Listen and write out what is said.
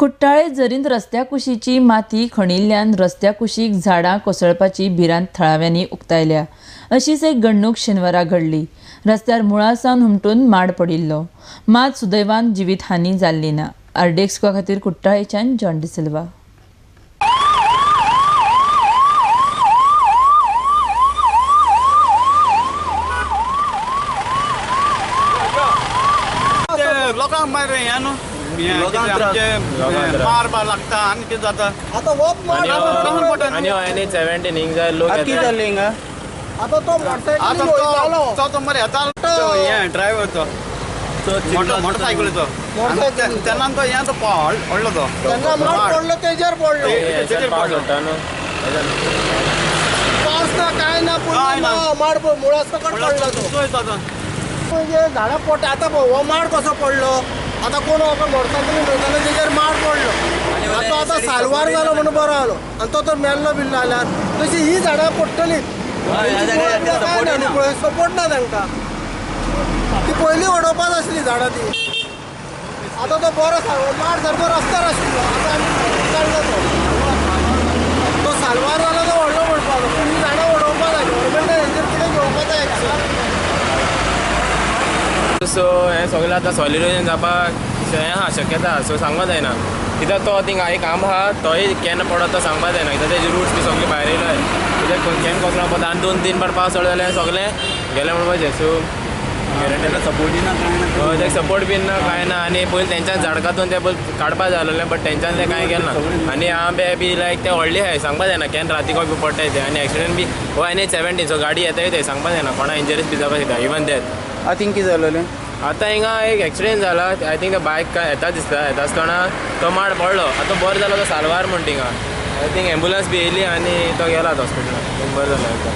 कुट्टाळे जरींत रस्त्या कुशीची माती खणिल्ल्यान रस्त्या कुशीक झाडां कोसळपाची भिरांत थळाव्यांनी उक्तायल्या. अशीच एक घडणूक शेनवारा घडली. रस्त्यार मुळा सावन हुमटून माड पडिल्लो, मात सुदैवान जिवीत हानी जाल्ली ना. आरडीएक्स खातीर कुट्टाळेच्यान जॉन डिसिल्वा. लोकांक मार हें न्हू मारपाक लागता आनी कितें जाता. आतां हो आनी एनएच 17 हिंग जाय लोक कितें जालें हिंगा. आतां तो मोटरसायकल वयतालो, तो मरे येतालो हें ड्रायव्हर तो मोटरसायकलीचो, तेन्ना तो हें तो पडलो, तो तेन्ना मार पडलो तेजेर पडलो, तेजेर पडलो. पावस ना कांय ना, पूण माड मुळा सकट पडलो तो. म्हणजे झाडां पडटा. आतां हो माड कसो पडलो, आतां कोण मोटरसायकलीन वयतालो तेजेर माड पडलो, आतां आतां सालवार जालो म्हणून बरो जालो, आनी तो तर मेल्लो बिल्लो जाल्यार तशी ही झाडां पडटलीच. काय ना पळय सपोर्ट ना तांकां, ती पयलीं वडोवपाच आसली झाडां ती. आतां तो बरो माड सारको रस्त्यार आशिल्लो, आतां आमी काडलो तो सालवार जालो तो व्हडलो म्हणपाचो, पूण ही झाडां वडोवपाक जाय. गव्हर्मेंटान हेंचेर कितें घेवपाक जाय एक्शन. सो हें सगळें आतां सॉयल इरोजन जावपाक हें आहा शक्यता, सो सांगपाक जायना कित्याक तो थिंगा एक आंबो आहा तोय केन्ना पडत तो सांगपाक जायना, कित्याक तेजे रुट्स बी सगळे भायर येयले, कित्याक केन्ना कोसळो पडटा आनी 2-3 फावट पावस पडलो जाल्यार सगळें गेलें म्हणपाचें. सो सपोर्ट ना कांय ना, सपोर्ट बीन ना कांय ना. आनी पयलीं तेंच्यान झाडकातून तें पयलीं काडपा जाय आसलें, बट तेंच्यान तें कांय केलें ना. आनी आंबे बी लायक ते व्हडले आहाय, सांगपा जायना केन्ना रातीको बी पडटाय ते. आनी एक्सिडंट बी हो एनएच 17, सो गाडी येता ते सांगपा जायना, कोणा इंजरीज बी जावपाक शकता, इवन डेथ. आतां थिंग कितें जालें? आतां हिंगा एक एक्सिडंट जाला, I think बायक काय येता दिसता, येता आसतना तो माड पडलो. आतां बरो जालो तो सालवार म्हण थिंगा, I think ambulance बी येयली आनी तो गेला हॉस्पिटलान, बरें जालो.